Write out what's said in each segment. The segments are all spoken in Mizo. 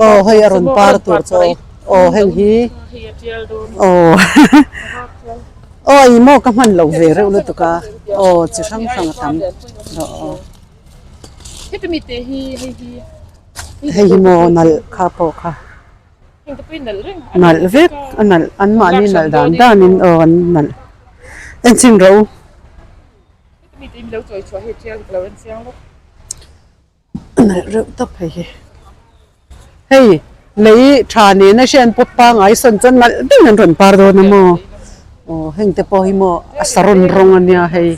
Aw hei a rawn par tur chu aw heng hi aw aw ih maw ka hman loh ve reuh lutuk a aw chi hrang hrang a tam aw hei hi maw nalh kha pawh kha nalh vek a nalh an mahni nalh dan dan in aw an nalh enchhin rawh u. Nalh reuh tawp hei hi. Hei lei tha nena hrian pawt pangai sawn chuan nalh deuhin an rawn par dawn a maw. Aw heng te pawh hi maw a saron rawng a nia hei.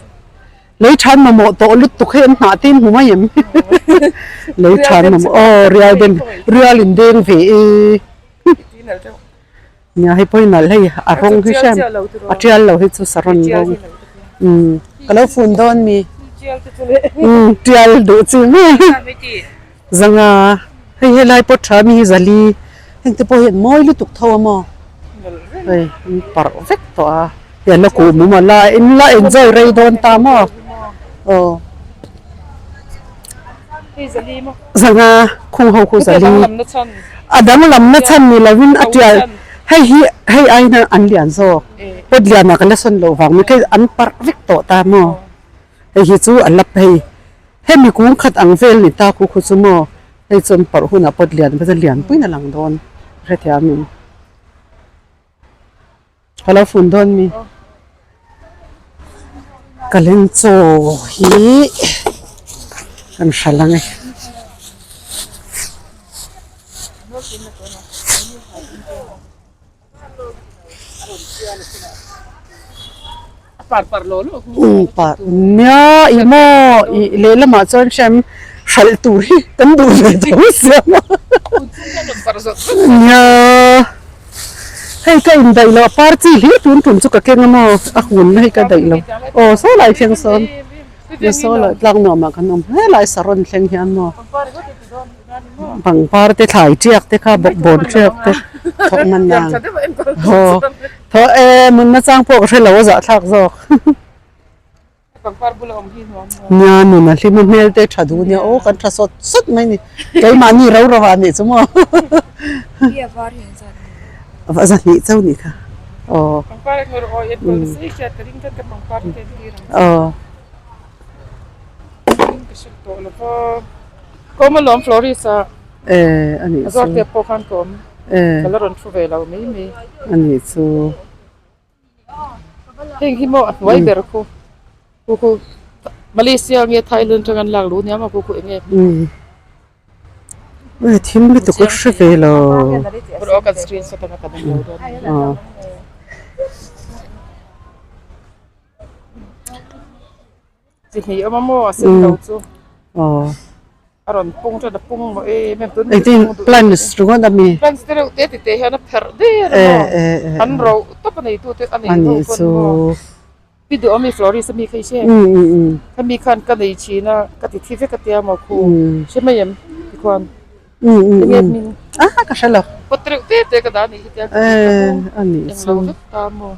Lei tha an mamawh tawh lutuk hei an hnah te in hmu mai em. Lei tha an mamawh aw rial den rial in deng ve e. Nia hei pawh hi nalh hei a rawng hi hriat a tial lo hi chu saron rawng umm ka lo fun dawn mi umm tial duh chi mai zanga hei helai pawh tha mi hi zali heng te pawh hi an mawi lutuk tho a maw hei an parh vek tawh a hei an la kuh mum a la in la enjoy rei dawn ta maw aw zanga khung ho khu zali a danglamna chhan ni lovin a tial hei hi hei aiin an lian zawk pawt lianah ka la sawn loh vang mai kei an parh vek tawh ta maw hei hi chu a la phei hemi kung khat ang vel ni ta khu khu chu maw hei chu an parh hunah pawt lian a lian puiin a lang dawn hrethiamin. Ka lo fun dawn mi. Ka leng chaw hi kan hral ang e. Par nia ih maw ih lehlamah chuan hrem hralh tur hi kan duh ve tho sia maw nia. Hei ka indaih loh a par chi hlir tun tum chu ka keng a maw a hunna hi ka daih lo aw saw lai thleng sawn ni saw lai tlang nuam ah kan awm helai saron thleng hian maw pangpar te thlai tiak te kha bawkbawn tiak te thawh hman nan aw thaw e munna chang pawh ka hre lo a zahthlak zawk. Pangpar bula awm hi nuam maw? Nia nun a hlim a hmel te tha duh nia aw kan tha sawt sawt mai ni keimahni ro ro ah nih chu maw Hi a var hian zat ni a zahnih chauh nih kha aw Pangpar a ngawr aw enkawl nasa i hriat ka ring tlat ka pangpar te en tir ang che aw Ring ka hre tawh lo va Kawm alawm florist ah e a nih chu a zawr te pawh khan ka awm e ka la rawn thu ve lo mai mai a nih chu. Heng hi maw a hnuai ber khu khu khu Malaysia nge Thailand atanga an lak luh nia maw khu khu eng nge Ui thim lutuk a hre ve lo. Aw kan screen shot anga kan awm lo dawn. Aw. Chi hnih awm a maw a sen lo chu. Aw. A rawn pung chuan a pung maw em em tun Engtin plants ringawt a mi? Plants te reuh te ti te hian a pherh der a maw an ro tawp a nei tu te a nei ho pawn maw pi duh ami florist ami kha i hre khami khan ka nei thin a ka ti thi vek a tia maw khu hre mai em tikhuan enge hming a ka hre lo pot reuh te te ka dah a nih hi tia ka ti ta maw englo vek ta maw.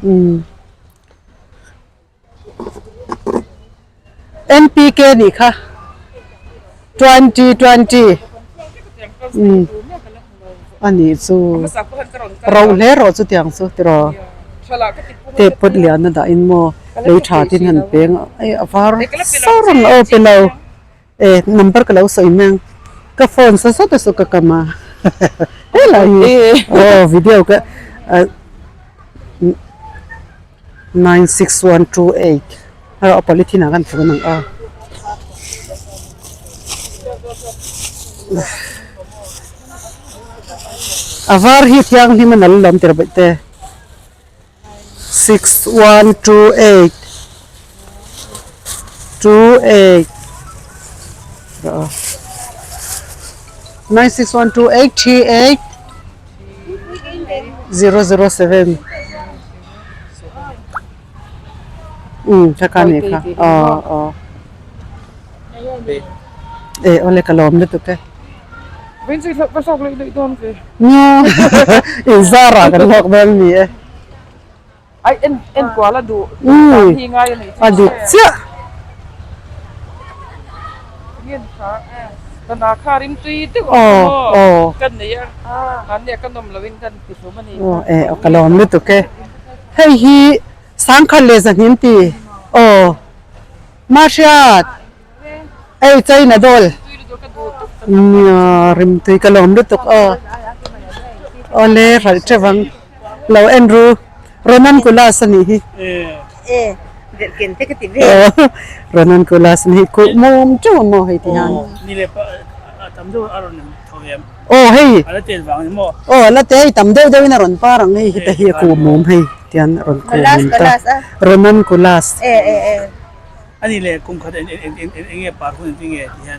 NPK nih kha 2020 umm a nih chu ro hle rawh chu tiang chu tiraw te pawt lian a dah in maw lei tha tin han peng a hei a var sar ang aw pe lo e number ka lo sawi mai ang ka phone sa sawt a saw ka kam a helai hi aw video ka ah. 96128 erawh a polythene ah khan thun ang a a var hi thianghlim a nal lawm tir bawih te 6128 28 96128 38 007 umm thla kha nih kha aw aw eh awle ka lawm lutuk e nia inzar ah kan hlawk dawn ni e umm a dik chiah. Tana kha rimtui deuh ang maw kan nei a, mahni a kan awm loin kan ti hlum a ni. Aw e aw ka lawm lutuk e. Hei hi Sangkhat leh Zahnim ti aw Mahriat ei China doll nia rimtui ka lawm lutuk aw awle hralh teuh ang lo en ru Ronan Kulas a nih hi Ronan Kulas a nih hi kuh mum teuh a maw hei ti hian. Aw hei aw la te hei tam deuh deuh in a rawn par ang hei heta hi a kuh mum hei tian a rawn kuh mum ta Ranunculus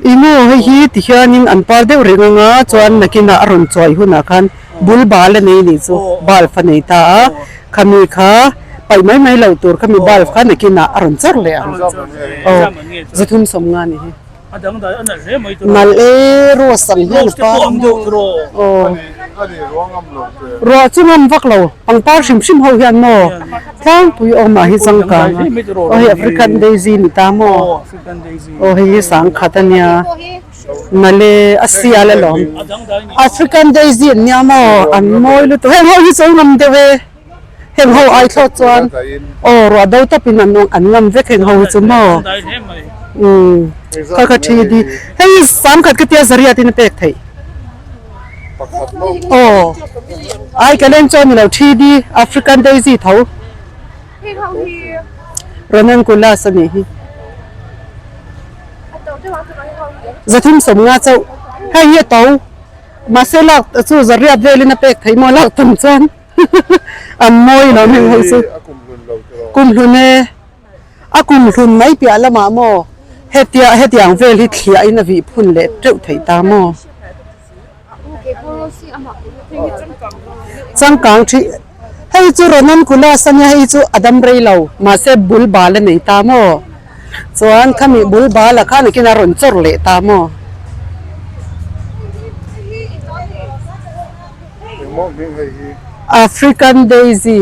ih maw hei hi ti hianin an par deuh reng anga chuan nakinah a rawn chuai hunah khan bul bal a nei nih chu bulb a nei ta a khami kha paih mai mai loh tur khami bulb kha nakinah a rawn chawr leh ang aw zathum sawmnga a ni hi. Nalh e rose ang hian a par aw ruah chu ngam vak lo pangpar hrim hrim ho hian maw tlangpui awmah hi changkang a aw hei African daisy ni ta maw aw hei hi sangkhat a nia nalh e a sial alawm African daisy an nia maw an mawi lutuk heng ho hi chu ngam deuh e heng ho ai thlawt chuan aw ruah do tawpin an an ngam vek heng ho hi chu maw umm kha kha thi di hei sangkhat ka tia zariat in a pek theih aw ai ka leng chuan nilo thi di African daisy tho Ranunculus a nih hi zathum sawmnga chauh hei hi a to mahse lak chu zariat velin a pek theih maw lak tam chuan. An mawi lo heng ho chu. Kum hlun e. A kum hlun mai piah lamah maw hetia hetiang vel hi thliah in a vih phun leh teuh theih ta maw. Changkang thih hei chu Ranunculus a nia hei chu a dam rei lo mahse bul bal a nei ta maw chuan khami bul bal ah khan nakin a rawn chawr leh ta maw. African daisy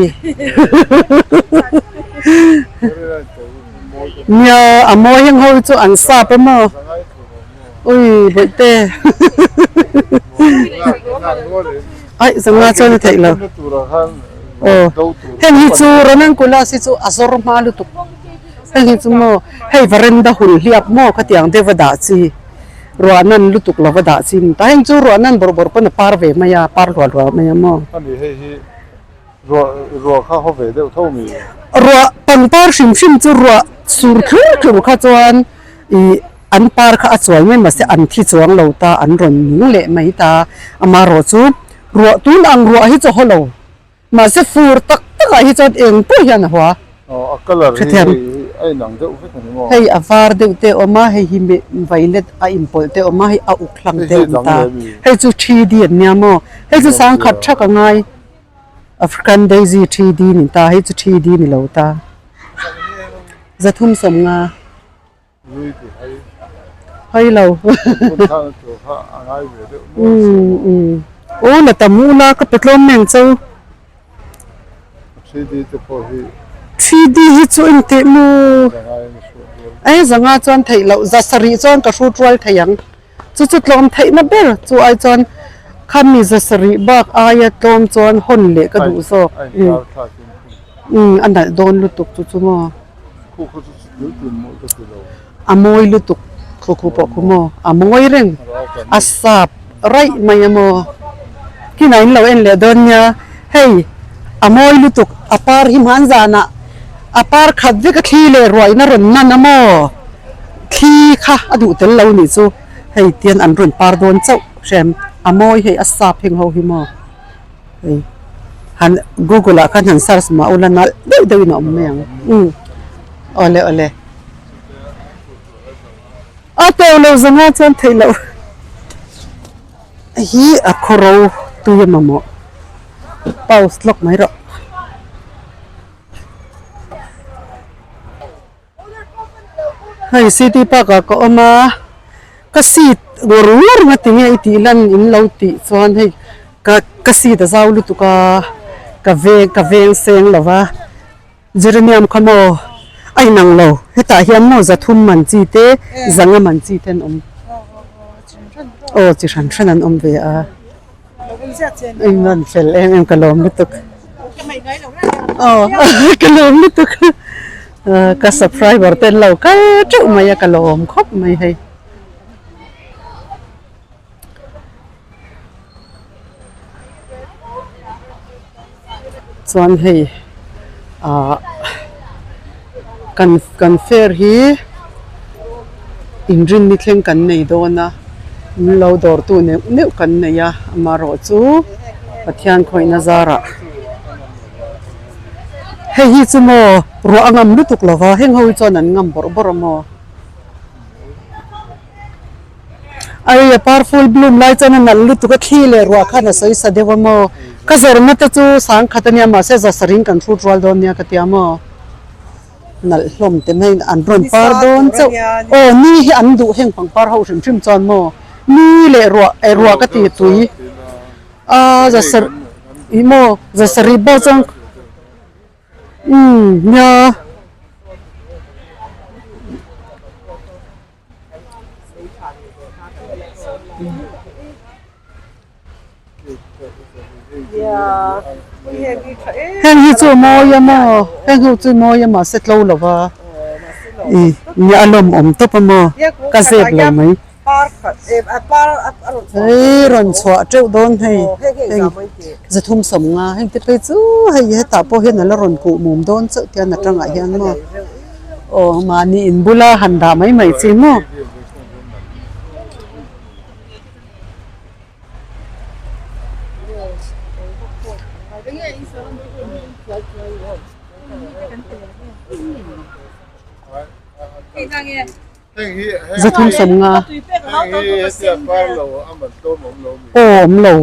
nia a mawi heng ho hi chu an sap a maw ui bawihte aih zanga chuan a theih lo aw heng hi chu ranunculus hi chu a zawr hma lutuk heng hi chu maw hei varanda hul hliap maw khatiang deuh a dah chi. Ruah nan lutuk lova dah chi ni ta. Heng chu ruah nan bawrh bawrh pawn a par ve mai a, par hluah hluah mai a maw? A ni hei hi ruah ruah kha haw ve deuh tho mi? Ruah pangpar hrim hrim chu ruah sur thlur thlur kha chuan ih an par kha a chuai mai mahse an thi chuang lo ta, an rawn nung leh mai ta. Amaherawh chu ruah tun ang ruah hi chu haw lo. Mahse fur tak takah hi chuan eng pawh hian a hua. Aw a colour hi hei a inang deuh vek a ni maw? Hei a var deuh te a awm a, hei hi violet a inpawlh te a awm a, hei a uk hlang te a awm ta. Hei chu 3D an nia maw? Hei chu sangkhat thak a ngai. African daisy 3D ni ta, hei chu 3D ni lo ta. Zathum sawmnga. Hai lo. Aw la tam u la ka pe tlawm meng chau. 3D hi chu engteh maw? Ei zanga chuan theih loh za sarih chuan ka hrut rual thei ang. Chu chu tlawm theihna ber chu ai chuan khami za sarih bak aia tlawm chuan hawn leh ka duh zawk. A nalh dawn lutuk chu chu maw? A mawi lutuk khu khu pawh khu maw a mawi reng a sap raih mai a maw kinah in lo en leh dawn nia hei a mawi lutuk a par hi hman zanah a par khat vek a thli leh ruaina rawn nan a maw thli kha a duh tel lo nih chu hei tian an rawn par dawn chauh hrem a mawi hei a sap heng ho hi maw. Hei han google ah khan han search mah ula nalh deuh deuh in a awm mai ang umm awle awle a teuh lo zanga chuan theih loh hi a khawro tui a mamawh pause lawk mai rawh. Hei city park ah ka awm a ka seat ngawr ngawr nga tinge i tih lan in lo tih chuan hei ka ka seat a zau lutuk a ka veng ka veng seng lo va geranium kha maw a inang lo hetah hian maw zathum man chi te zanga man chi te an awm. Aw chi hran hran an awm ve a. In rawn fel em em ka lawm lutuk. Aw ka lawm lutuk. Ka subscriber te an lo kal teuh mai a ka lawm khawp mai hei. Chuan hei ah kan kan fair hi inrinni thleng kan nei dawn a min lo dawrtu neuh neuh kan nei a amaherawhchu Pathian khawihna zarah hei hi chu maw ruah a ngam lutuk lo va heng ho hi chuan an ngam bawrh bawrh a maw. Ai a par full bloom lai chuan a nalh lutuk a thli leh ruah khan a sawi sa deuh a maw ka zawrhna te chu sang khat ania mahse za sarih kan hrut rual dawn nia ka tia maw nalh hlawm te mai an rawn par dawn chauh aw ni hi an duh heng pangpar ho hrim hrim chuan maw ni leh ruah eh ruah ka ti tui a za sarih ih maw za sarih bawk chuan. Umm nia. Heng hi chu a mawi a maw heng ho chu mawi a mahse tlo lo va ih nia a lawmawm tawp a maw ka zep lo mai. Hei rawn chhuah teuh dawn hei heng zathum sawmnga heng te phei chu hei hetah pawh hian a la rawn kuh mum dawn chauh tian a tangah hian maw aw mahni in bula han dah mai mai chi maw. Zathum sawmnga aw awm lo.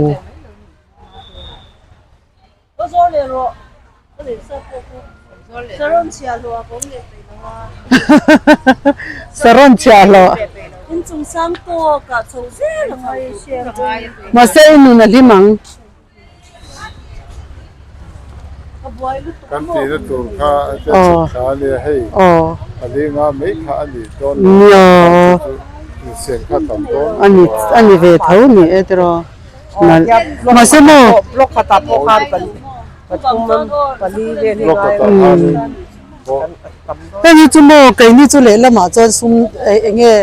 Saron chhiahhlawh mahse i nun a hlim ang. Kan tihna tur kha a chhuk thla a nia hei pali nga mai kha a nih dawn lo chu insiam kha tam dawn a ni a ni ve tho ni e tiraw mahse maw block khatah pawh khan pali vel hi block khatah khan hei hi chu maw keini chu lehlamah chuan sum eng nge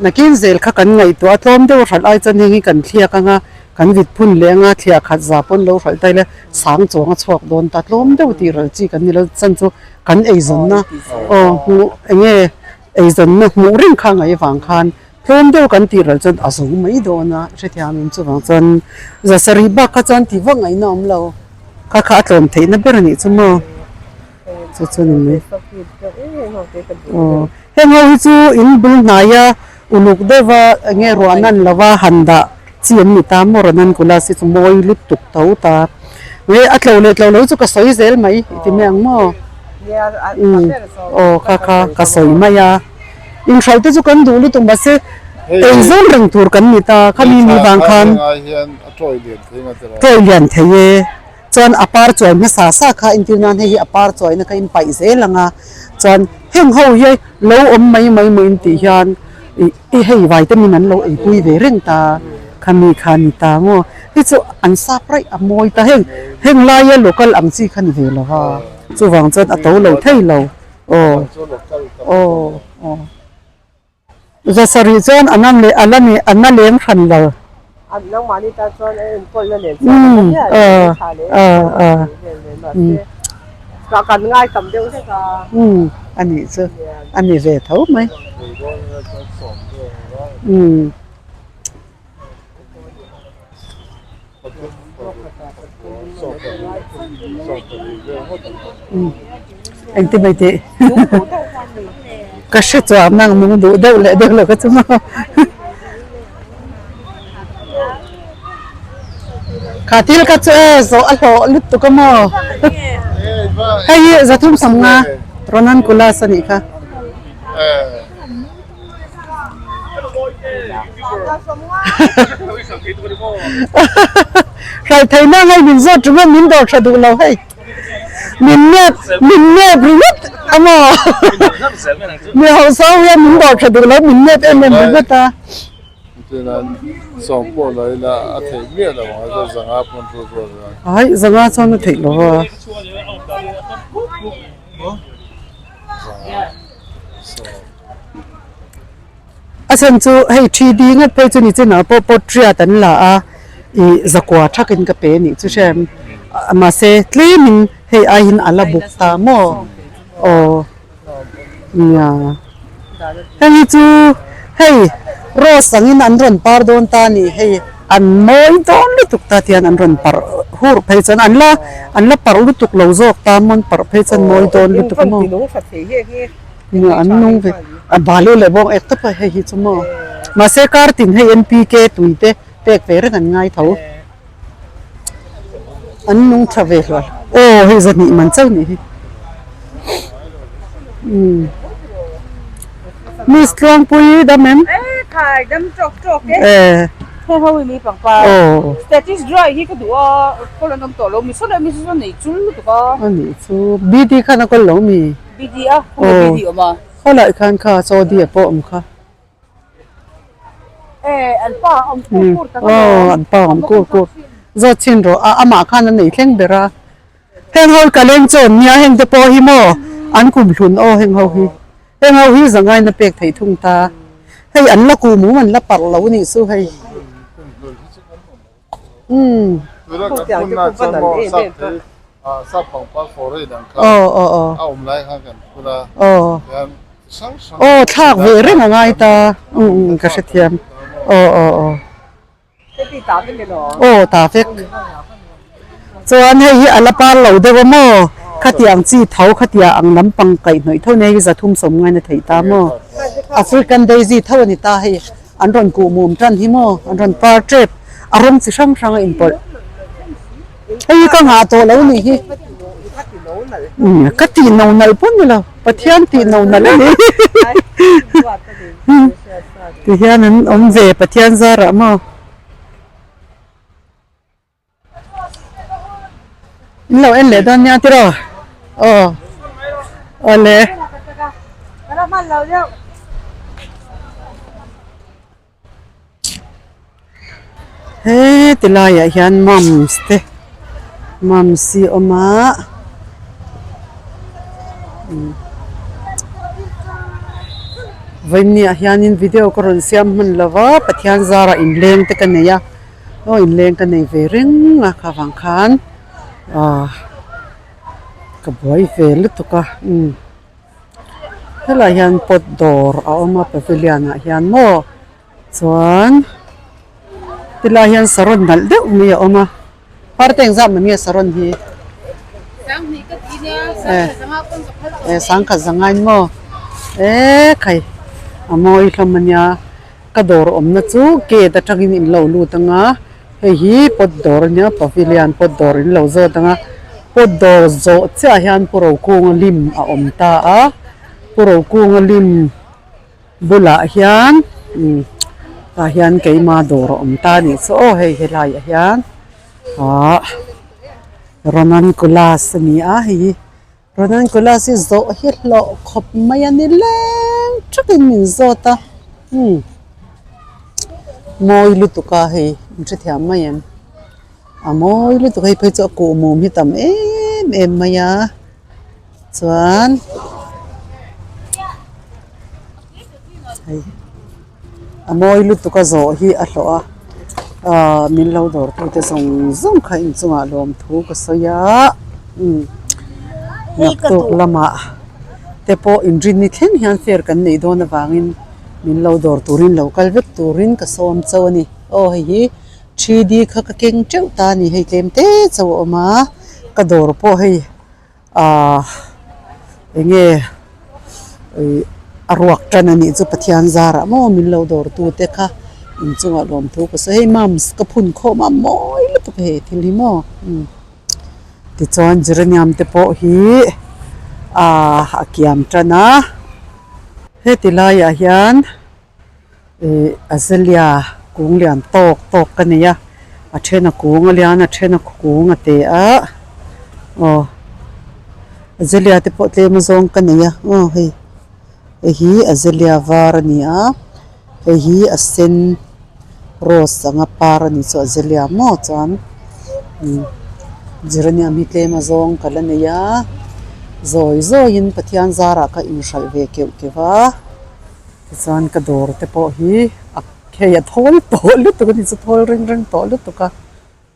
Nakin zel kha kan ngaihtuah a, tlawm deuh a hralh ai chuan heng hi kan thliak anga, kan vit phun leh anga, thliah khat za pawn lo hralh ta ila sang chuang a chhuak dawn ta, tlawm deuh tih ral chi kan ni lo, chan chu kan eizawnna aw hmuh eng nge eizawnna hmuh reng kha ngaih avang khan tlawm deuh kan tih ral chuan a zo mai dawn a, hrethiamin chuvang chuan za sarih bak kha chuan tih vak ngaihna awm lo, kha kha a tlawm theihna ber a nih chu maw. Chu chu ni mai. Aw heng ho hi chu in bul hnaia uluk deuha eng nge ruah nan lova han dah chi an ni ta maw rawn Angulas hi chu mawi lutuk tho ta. Nge a tlo leh tlo lo chu ka sawi zel mai i ti mai ang maw? Umm aw kha kha ka sawi mai a. Inhralh te chu kan duh lutuk mahse eizawn reng tur kan ni ta khami mi vang khan. Tawi lian thei e. Chuan a par chuai hmasa sa kha entir nan hei hi a par chuaina kha in paih zel ang a, chuan heng ho hi lo awm mai mai maw in tih hian ih i hei vitamin an lo eipui ve reng ta khami kha a ni ta maw hei chu an sap raih a mawi ta heng heng laia local ang chi kha ni ve lo va chuvang chuan a to lo thei lo aw aw aw. Za sarih chuan a na leh a la ni a na leng hran lo. A nangmahni tan chuan a enkawlna nen chuan a na hian a tha leh vel nen mahse ka kan ngai tam deuh hlek a. Umm a nih chu a ni ve tho mai. Umm. Engti mai tih ka hre chuang nang nung duh deuh leh deuh lo ka chu maw kha thil kha chu e zawh a hlawh lutuk a maw hei hi zathum sawmnga Ronan Kulas a nih kha. Hrai thei na hei min zawt ringawt min dawr tha duh lo hei min nep min nep ringawt a maw mi hausa ho hian min dawr tha duh lo min nep em em ringawt a. Entirnan sawm pawh lo ila a theih miah lo ang a chuan zanga pawn thu pawh lo ang. Ai zanga chuan a theih lo a. Zanga sawm. A chhan chu hei thi di ngat phei chu ni chinah pawh portrait an la a ih zakua thakin ka pe a nih chu hrem mahse tlemin hei aiin a la buk ta maw aw nia heng hi chu hei rose angin an rawn par dawn ta a ni hei an mawi dawn lutuk ta tihian an rawn parh hur phei chuan an la an la parh lutuk lo zawk ta maw an parh phei chuan mawi dawn lutuk maw. Nia an nung ve a balu leh bawk ek tawp a hei hi chu maw mahse kar tin hei N_P_K tui te pek ve reng an ngai tho an nung tha ve hluah aw hei zahnih man chauh nih hi umm Miss Tluangpuii dam em e aw anih chu B_D khan a kawl lo mi. BD a, khawnge BD awm a? Khawlai khan kha chaw dia pawh awm kha. E, an pa awm kur kur tak a Aw, an pa awm kur kur. Zawt chhin rawh, a amah khan a nei thleng ber a. Heng ho ka leng chawn nia heng te pawh hi maw an kum hlun aw heng ho hi. Heng ho hi zangaina pek theih thung ta. Hei an la kum um an la parh lo nih chu hei. Umm. Tuna kan phunna chuan maw sap thei sap pangpar foreign ang kha a awm lai khan kan phun a hian chi hrang hrang Aw thlak ve reng a ngai ta umm ka hrethiam aw aw aw aw ta vek chuan hei hi a la par lo deuh a maw khatiang chi tho khatia ang lampang kaihhnawih tho nei hi zathum sawm ngaina theih ta maw African daisy tho a ni ta hei. An rawn kuh mum tan hi maw? An rawn par tep. A rawng chi hrang hrang a inpawlh. Hei hi ka nghah tawh lo nih hi. Ka tih no nalh pawn ni lo. Pathian tih no nalh a ni. Ti hian an awm ve Pathian zarah maw? In lo en leh dawn nia tiraw aw awle he ti laiah hian mums te mums hi a awm a vawiinniah hianin video ka rawn siam hman lo va Pathian zarah inleng te ka nei a. Aw inleng ka nei ve reng a kha vang khan ah ka buai ve lutuk a umm helaiah hian pot dawr a awm a pavilion ah hian maw chuan tilai hian saron nalh deuh mai a awm a parte engzat mai nge saron hi eh sangkhat zangain maw eh khai a mawi hlawm a nia. Ka dawr awmna chu gate atangin in lo lut ang a, hei hi pot dawr a nia pavilion pot dawr in lo zawt ang a, pot dawr zawh chiah hian Pu Rokunga lim a awm ta a, Pu Rokunga lim bulah hian umm tah hian keima dawr a awm ta a nih chu aw hei helaiah hian ah Ranunculus a ni a hei hi. Ranunculus hi zawh hi hlawh khawp mai a ni leng thakin min zawt a umm mawi lutuk a hei in hrethiam mai em a mawi lutuk hei phei chu a kuh mum hi tam em em mai a chuan hei a mawi lutuk a zawh hi a hlawh a ahh min lo dawr tute zawng zawng kha inchungah lawmthu ka sawi a umm naktuk lamah te pawh inrinni thleng hian fair kan neih dawn avangin min lo dawr turin lo kal vek turin ka sawm chauh a ni aw hei hi three D kha ka keng teuh ta a ni hei tlem te chauh a awm a ka dawr pawh hei. Ahh enge ih a ruak tan a nih chu Pathian zarah maw min lo dawr tu te kha inchungah lawmthu ka sawi hei mums ka phun khawm a mawi lutuk hei thil hi maw umm tichuan geranium te pawh hi ahh a kiam tan a heti laiah hian ih azalea kung lian tawk tawk ka nei a a then a kung a lian a a then a kung a te a aw azalea te pawh tlem a zawng ka nei a aw hei hei hi azalea var a ni a hei hi a sen. Rose anga par a nih chu azalea maw chuan umm geranium hi tlem a zawng ka la nei a zawi zawiin Pathian zarah ka inhralh ve keuh keuh a tichuan ka dawr te pawh hi a hei a thawl tawh lutuk a ni chu thawl ring reng tawh lutuk a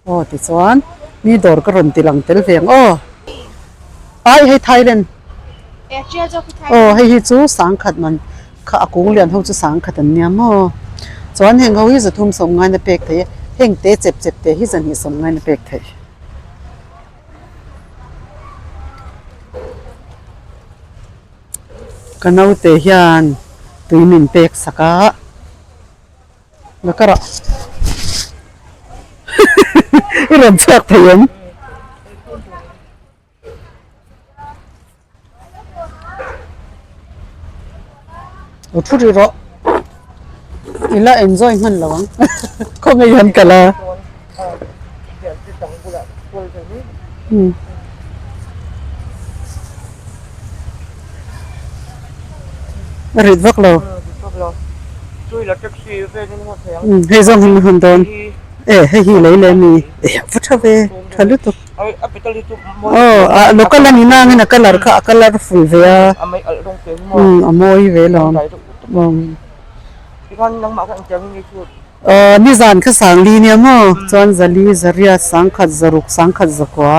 aw tichuan mi dawr ka rawn ti lang tel ve ang aw ai hei Thailand aw hei hi chu sangkhat man. Kha a kung lian ho chu sangkhat an nia maw? Chuan heng ho hi zathum sawm ngaina pek theih a, heng te chep chep te hi zahnih sawm ngaina pek theih. Ka naute hian tui min pek sak a, la ka rah i rawn chhuak thei em? Aw thu rih rawh i la enjoy hman lo ang khawnge hian ka la a rit vak lo hei zawng hi an dawn e hei hi lei leh ami e va tha ve tha lutuk. Aw a local a ni nangin a colour kha a colourful ve a umm a mawi ve lawm umm aw nizan kha sangli nia maw chuan zali zariat sangkhat zaruk sangkhat zakua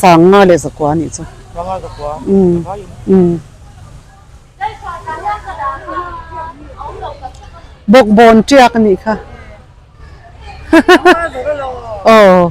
sanga leh zakua a nih chu umm umm bawkbawn tiak a nih kha. Aw.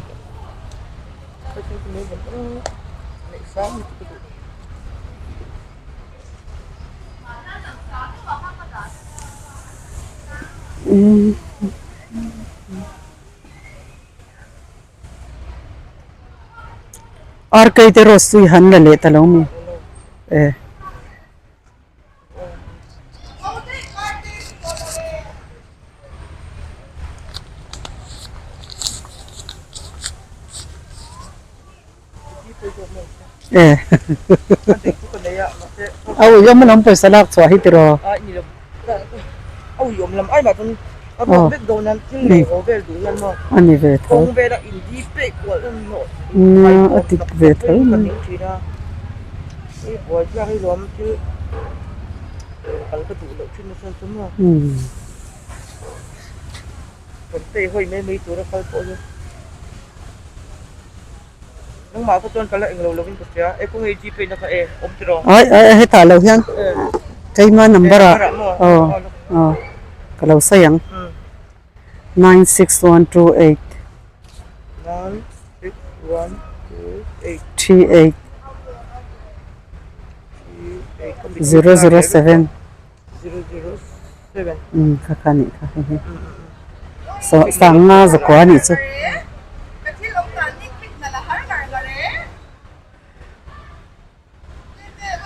Ar kei te rose chu i han la leh ta lo mi e. E a ui awm alawm pawisa lak chhuah hi tiraw a ni ve tho nia a dik ve tho mai. Ai ai hetah lo hian keima number ah aw aw ka lo sawi ang 96128 38 007 umm kha kha nih kha hei hi saw sanga zakua a nih chu.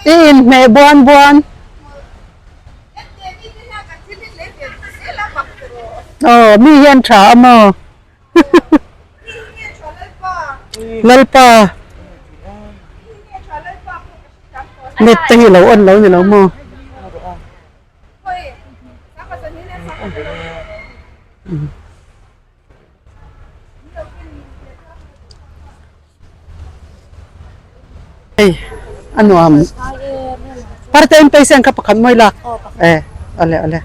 I inhmeh buan buan. Aw mi hian tha a maw Lalpa net te hi lo on lo ni lo maw. Hei a nuam parte in patient kha pakhat mawi la e awle awle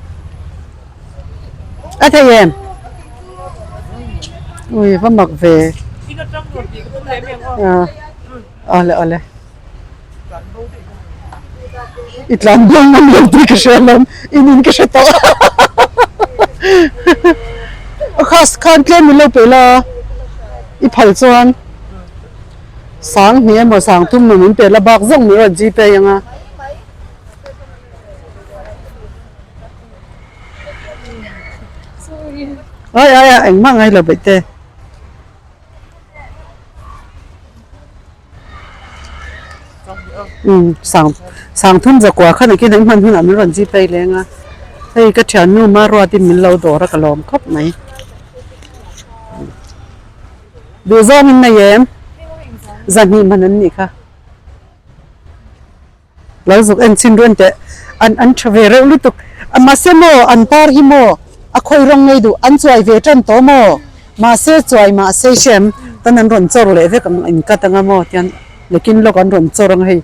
a thei em ui va mak ve awle awle i tlan buang ngam lo tih ka hria alawm in in ka hre tawh a khas khan tlem min lo pe la i phal chuan sang hnih emaw sang thum emaw min pe la bak zawng min rawn gpay anga ai ai a engmah ngai lo beih te. Umm sang sang thum zakua khan engtin an hman hunah min rawn zip phei leng a hei ka thiannu Maruatin min lo dawr a ka lawm khawp mai duh zawng in nei em zahnih man an nih kha lo zuk en chhin run teh an an tha ve reuh lutuk mahse maw an par hi maw. A khawi rawng ngei duh an chuai ve tan tawh maw? Mahse chuai mahse hrem tan an rawn chawr leh vek ang in cut anga maw tian nakin lawk an rawn chawr ang hei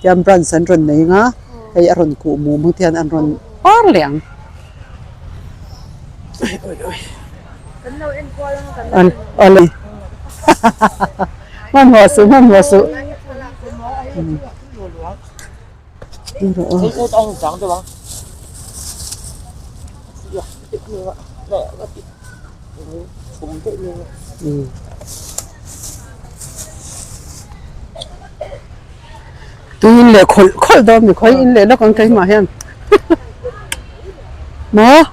tian branch an rawn nei anga hei a rawn kuh mum ang tian an rawn par leh ang. Awle hmanhmawh suh hmanhmawh suh. Tui in leh khawlh khawlh dawn mi khawi in leh lawk ang keimah hian maw.